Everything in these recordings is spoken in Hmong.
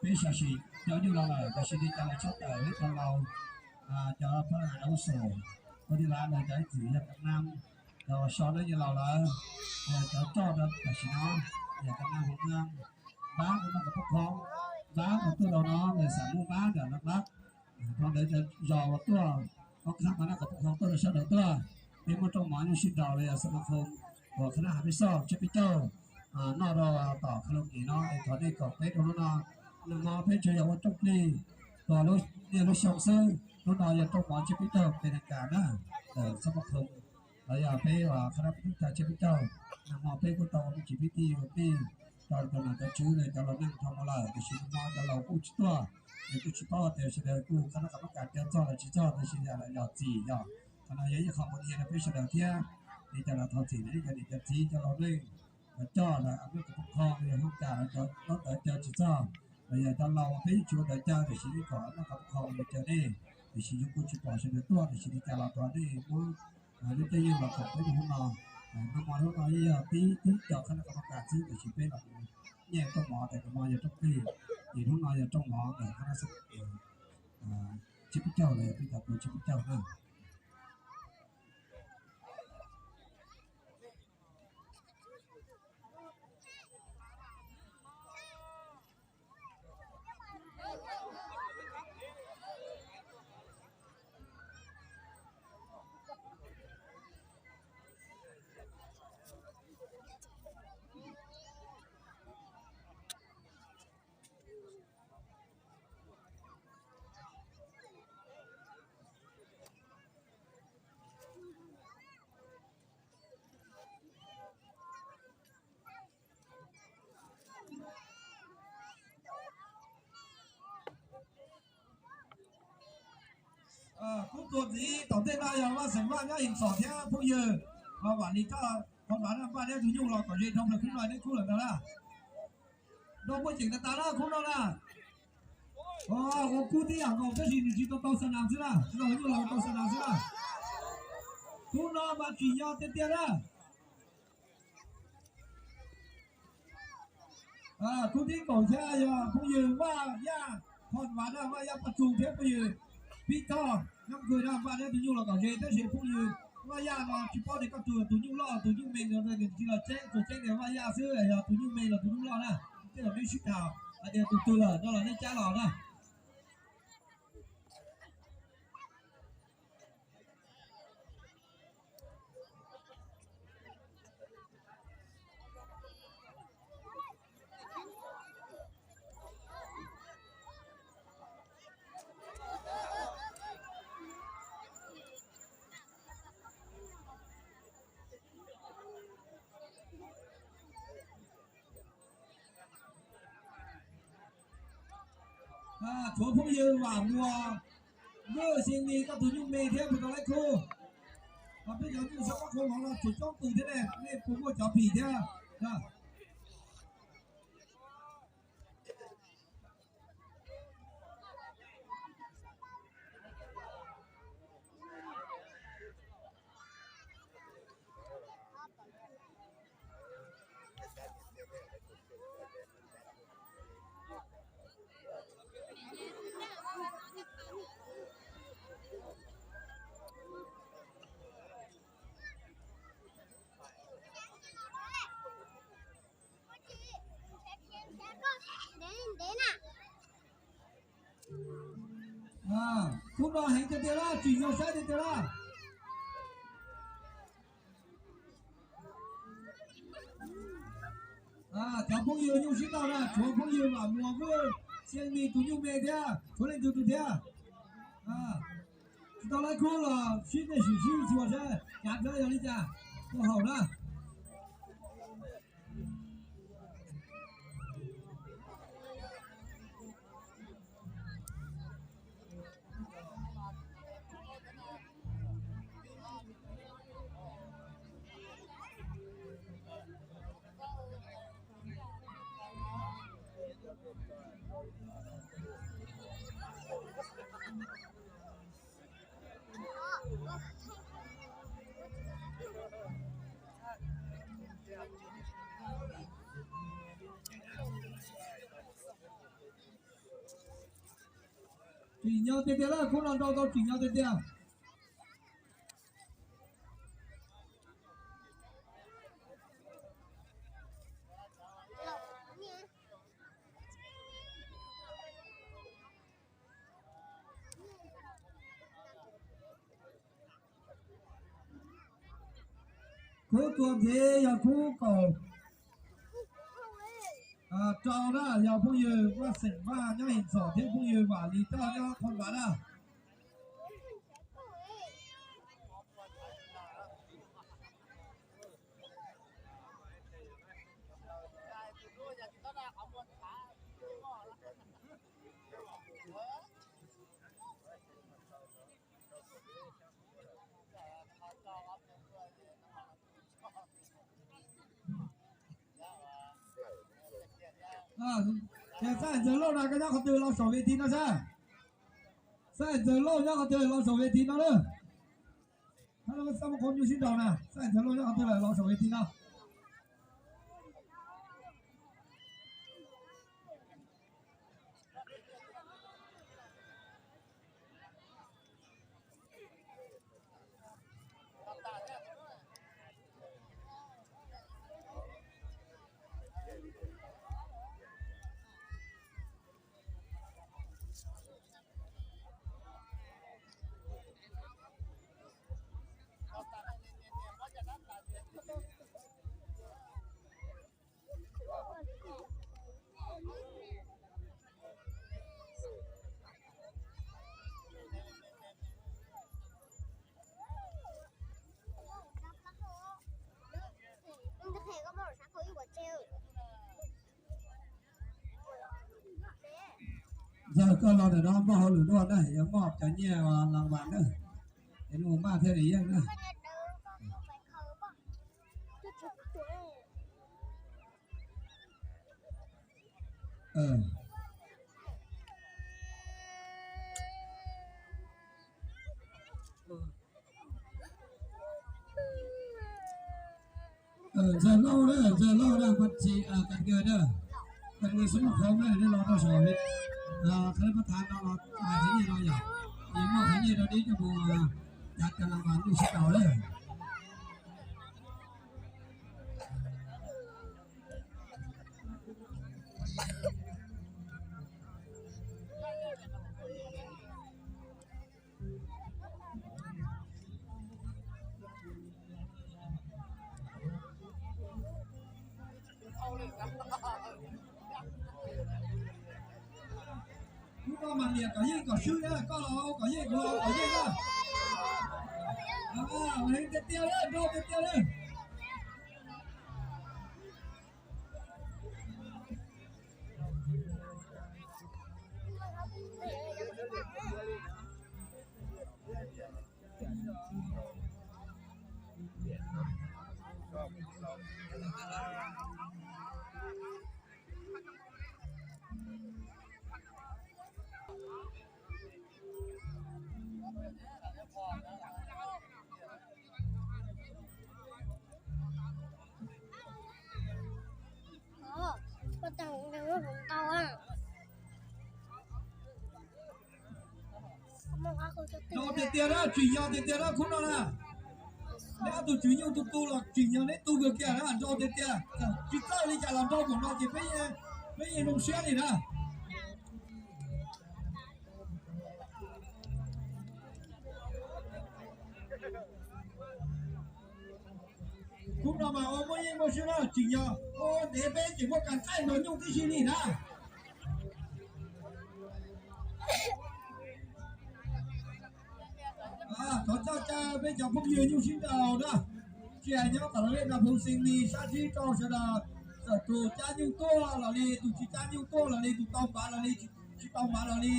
Peb sawv tsees cov nyuj laus lawm, tam sim no cov laus tshaj tawm, cov laus, cov pab laus, ua li lawv cov ib txwm yog kam nam, cov so nej nyuj laus lawm, cov coj tam sim no yog kam nam hauv npab, npab kom noj kom pub khov, npab kom tuaj rau no, xam muaj npab ntawm no npab, rau ntawd zos uas tuaj, ob khab mas noj kom pub khov tuaj rau sawv daws tuaj. Peb muaj rooj mov nyuj sij nraus los yog xab ma khoom uas qhab nab has peb soj tseb peb caug noj rau tom kha lo kev no es thov nej kom peb rau hnub no, nag hmo peb tsuas yog ua rooj plig tos lub niaj lub xyoo xwb, hnub no yog rooj mov tseb peb caug pes nees kas na, xab ma khoom los yog peb qhab nab peb tub tag tseb peb caug, nag hmo peb kuj tau ua me ntsis pib tij ua tij rau cov nom cov tswv cov laus neej dhau mus lawm, tiam sis nag hmo cov laus kuj tsis tuaj, es kuj tsis paub tias sawv daws kuj qhab nab qhab nab kas cov txog los tsis txog, tab sis yog lawv zos txim yog qhov no yog ib qho pov hiaj rau peb sawv daws thiab. Es cov laus thov txim rau cov niam cov txiv cov laus neej, cov coj lawm, noj kom pub khov los yog hoob kas los cov tob ntawd cov tsis txog, los yog cov laus peb yeej tsis ua ntawd caw, tiam sis nej kom noj kom pub khov los yog caw nej, tiam sis yus kuj tsis pom sawv daws tuaj, tiam sis li cas los thov nej muab lub caij nyoog los koom peb rau hnub no. Nag hmo hnub no yeej yog tib tib co qhab nab qhab nab kas xwb, tiam sis peb los nyiaj rooj mov ntawm nag hmo yog rooj plig, ces hnub no yog rooj mov ntawm qhab nab xab tseb peb caug los yog peb cov tuav tseb peb caug na. Kuv tuav ntxiv tom ntej no yog Vaj Xeem Vaj nyob Yees Xos thiab phooj ywg, vam li koj, thov vam Vaj neb tus nyuj los kom ze dhau plaws khub no neb khub lawm ntag na. Nrau muaj ceem tas tas na khub no na. Ua kub tib yam nkaus tab sis nws tsis tau tau xa nas xwb na, tsis tau nyuj los tau xa nas xwb na. Khub no mas tsim nyog tiag tiag na. Khub thib kaum xya yog phooj ywg Vaj Yaj Thoj Vas na, Vaj Yaj Paj Tsu thiab phooj ywg Pib Toj Nyob Nkws na. Vaj Yaj tus nyuj los kom ze tab sis phooj ywg Vaj Yaj no tsis paub tias koj tus tus nyuj loj tus nyuj me no nws tsis los tseeb, tsuas tseeb tias Vaj Yaj xwb yog tus nyuj me los tus nyuj loj na. Tej zaum neb sib tham hais tias tus twg lawm no los neb cab los na. Tshuav phooj ywg Vam Muas, Vwj Xia Nis koj tus nyuj me thiab puas tau laib khub? Peb cov nyuj sab qab qhua hov los tshuav coob tus thiab ne, nej puas muaj cov phim thiab? Khub no heev tiag tiag lawm, tsim nyog saib tiag tiag lawm. Cov phooj ywg nyuj sib tau na, tshuav phooj ywg Vam Muas, Vwj Xia Nis tus nyuj me thiab, tshuav leej twg tus thiab? Tsis tau laib khub los sib nej sim sib txuas saib cav dlawb yog li cas, tuaj haum na. Tsim nyog tiag tiag lawm, khub no nrau tau tsim nyog tiag tiag. Khub tuaj ntxiv yog khub kaum rau na, yog phooj ywg Vaj Xeem Vaj nyob His Xos thiab phooj ywg Vam Lis Roj nyob Thoj Npav na. Xab Ntxawg Lauj na, koj nyob qhov twg los saum ves thi no sab? Xab Ntxawg Lauj nyob qhov twg los saum ves thi no lawm? Xab Ntxawg Lauj nyob qhov twg lawm los saum ves thi no? Ntxawg, koj los ntawm no muaj hauj lwm dua na, yuav muaj cov nyiaj las vas na, es nws maj thiaj li yeej na. Ntxawg Lauj na, Ntxawg Lauj na, Paj Txi, Kas Kawg na, Kas Kawg xub mus khawb na, nej los rau saum qhov pab thav no los hais qhov nyiaj no yom, es muaj qhov nyiaj rau dib coj mus cav cov las vas nyuj sib daus na. Hnub no mas niam kom yeej kom swb na, koj los kom yeej, kuv los kom yeej na. Heev tiag tiag li, nrau tiag tiag li. Nrau tiag tiag na, tsim nyog tiag tiag na khub no na. Neb ob tug tswv nyuj tu tu los tsim nyog neb tu kawg kiag na, nrau tiag tiag. Tsis txawj li cas los nrau npaum no ces peb yeej zoo siab li na. Khub no mas ua muaj yeej muaj siab na, tsim nyog ua ntev peb tseem muaj kas thaij nrog nyuj tib si li na. Thov coj caw peb cov phooj ywg nyuj sib nraus na, tsis hais nyob tom lawv li na, phooj ywg sib nraus sawv daws, txawm tus cab nyuj tuaj los li, tus tsis cab nyuj tuaj los li, tus tau npav los li, tsis tau npav los li,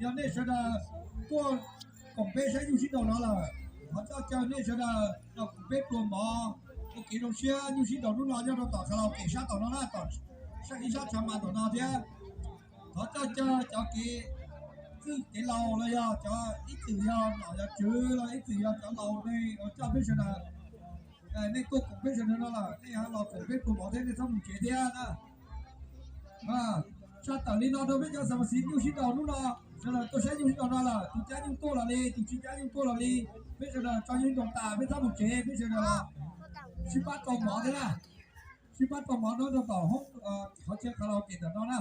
yog nej sawv daws tuaj koom peb saib nyuj sib nraus no lawm, thov coj caw nej sawv daws los koom peb pluas mov ua kev zoo siab nyuj sib nraus hnub no nyob rau tom kha la kem sab tom no na, tom sab ib sab tshav mas tom no thiab. Thov coj caw cov kev txwj kev laus los yog cov ib txwm yog nom yog tswv los ib txwm yog cov laus neeg uas coj peb sawv daws, nej tuaj koom peb sawv daws no lawm, nej ho los koom peb pluas mov thiab, nej txhob mus tsev thiab na. Tshaj tawm li no rau peb cov xav mas xiv nyuj sib nraus hnub no. Sawv daws tuaj saib nyuj sib nraus no lawm, tus cab nyuj tuaj los li, tus tsis cab nyuj tuaj los li. Peb sawv daws tso nyuj sib nraus tas peb txhob mus tsev, peb sawv daws sib pab rau mov thiab na. Sib pab rau mov nyob rau tom hoob, qhov chaw karaoke ntawm no na.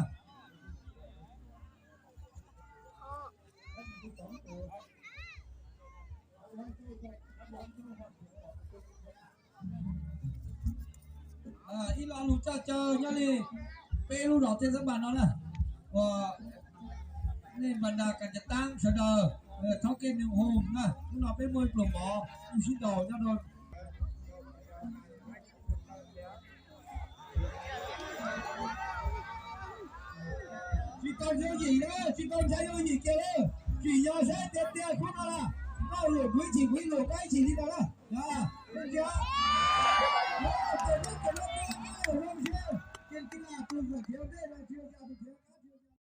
Ib lo lus coj caw nyob li peb lub zos Thej Xab Npas no na, uas nej npas nas kas cas taab sawv daws, thov kej nws hu na, hnub no peb muaj ib pluag mov nyuj sib nraus nyob rau Tsis tau ntshai yooj yim na, tsis tau ntshai yooj yim kiag li. Tsim nyog saib tiag tiag khub no na, noj luam kuv ib chim, kuv ib luam koj ib chim li no na. Ntsia, tus no tus no tus no tus no tus no